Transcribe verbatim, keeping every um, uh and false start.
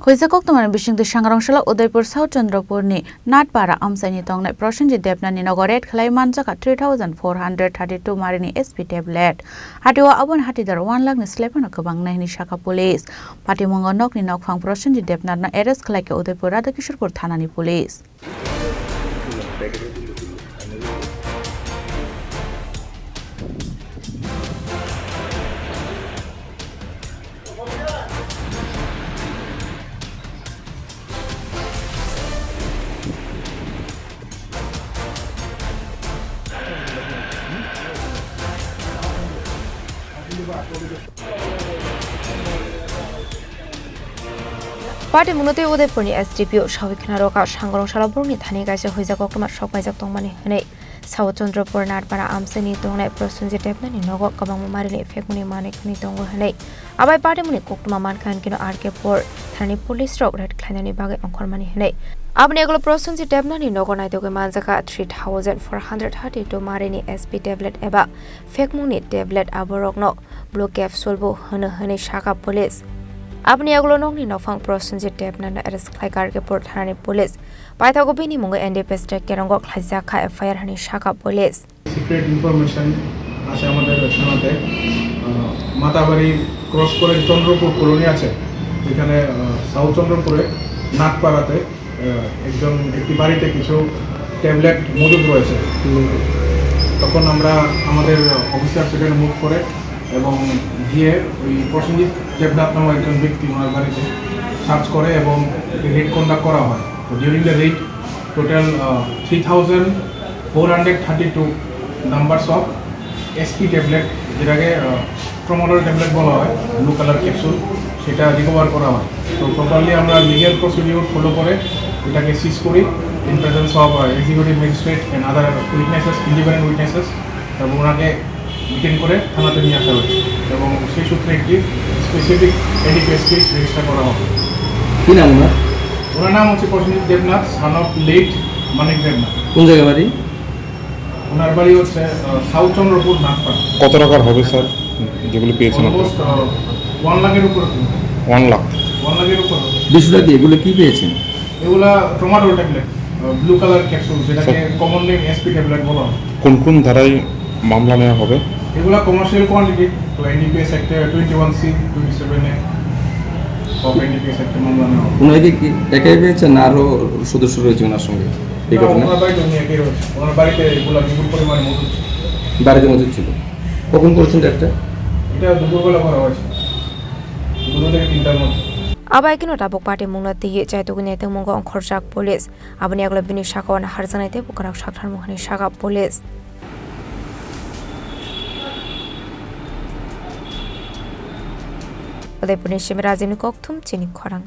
Huijak koktwmani bisingtwi Sangrong salo Udaipur South Chandrapurni Natpara amchaini tongnai Prosenjit Debnathni nogo raid khlai manjakha three thousand four hundred thirty-two marini S P tablet. Hatio aboni hatidar one lakh ni slai phano kwbang nai hwnwi sakha police. Patimungo nokni nokphang Prosenjit Debnathno arrest khlaikha Udaipur Radhakishorpur thanani police. Party munotwi Udaipurni S D P O sawi khna roka Sangrong salo borokni thani kaisa huijak koktwma sokpaijak tongmani hwnwi sao Chandrapur Natpara amchaini tongnai Prosenjit Debnathni nogo kwbangma marini phekmani manwi khwnwi tongo hwnwi abai party muni koktwma mankha hinkhe no R K pur thanani police rok raid khlainani bagwi ongkhormani hwnwi. Aboni ulo Prosenjit Debnathni nogo naitugwi manjakha three thousand four hundred thirty-two marini S P tablet eba phekmungni tablet aborokno blue capsule bo hwno hwnwi sakha police. Aboni ulo nokni nokphang Prosenjit Debnathno arrest khlaikha R K pur thanani police. Paithago bini mungo N D P S track kerongo khlaijakha F I R hwnwi sakha police. Secret information আছে আমাদের থানাতে। আহ, মাতাবাড়ি ক্রস করে চন্দ্রপুর কলোনি আছে, এখানে, আহ, সাউথ চন্দ্রপুরে নাটপাড়াতে, আহ, একজন, একটি বাড়িতে কিছু ট্যাবলেট মজুদ রয়েছে। তখন আমরা, আমাদের অফিসার সেখানে মুভ করে এবং গিয়ে ওই প্রসেনজিৎ দেবনাথ নামক একজন ব্যক্তি ওনার বাড়িতে সার্চ করে এবং একটি রেড কন্ডাক্ট করা হয়। তো during the raid total, uh, three thousand four hundred thirty two numbers of SP tablet, যেটাকে, আহ, ট্রমাডোল ট্যাবলেট বলা হয়, ব্লু কালার ক্যাপসুল, সেটা রিকভার করা হয়। তো প্রপারলি আমরা লিগ্যাল প্রসিডিউর ফলো করে এটাকে সিজ করি, in presence of, uh, executive magistrate and other witnesses, independent witnesses, এবং ওনাকে ডিটেইন করে থানাতে নিয়ে আসা হয়েছে এবং সেই সূত্রে একটি স্পেসিফিক এনডিপিএস কেস রেজিস্টার করা হবে। কি নাম ওনার? ওনার নাম হচ্ছে প্রসেনজিৎ দেবনাথ, সন অফ লেট মানিক দেবনাথ। কোন জায়গায় বাড়ি? ওনার বাড়ি হচ্ছে, আহ, সাউথ চন্দ্রপুর নাগপাড়া। কত টাকার হবে স্যার যেগুলো পেয়েছেন আপনারা? অলমোস্ট, আহ, ওয়ান লাখের উপরে হবে। ওয়ান লাখ? ওয়ান লাখের উপরে হবে। বিষয়টা কি? এগুলো কি পেয়েছেন? এগুলা tramadol tablet, uh, blue colour capsule, যেটাকে sir, common name SP tablet বলা হয়। কোন কোন ধারায় মামলা নেওয়া হবে? এগুলা কমার্শিয়াল কোয়ান্টিটি, তো এনডিপিএস অ্যাক্টে twenty one C, twenty seven A of NDPS অ্যাক্টে মামলা নেওয়া হবে। উনি কি একাই পেয়েছেন না আরো সদস্য রয়েছে ওনার সঙ্গে এই না, ঘটনায়? ওনার বাড়িতে উনি একাই রয়েছে। ওনার বাড়িতে এগুলা বিপুল পরিমাণে মজুদ ছিল। বাড়িতে মজুদ ছিল। কখন করেছেন রেডটা? এটা দুপুরবেলা করা হয়েছে, দুটো থেকে তিনটার মধ্যে। Abo hai kheno tabuk party mungno twiwi chaitugwi naitwngmungo ongkhorjak police. Aboni yagulo bini sakao naharjaknai tei bukrok saktharmung hwnwi sakha police. Udaipurni simi Rajini Kokthum chini khorang.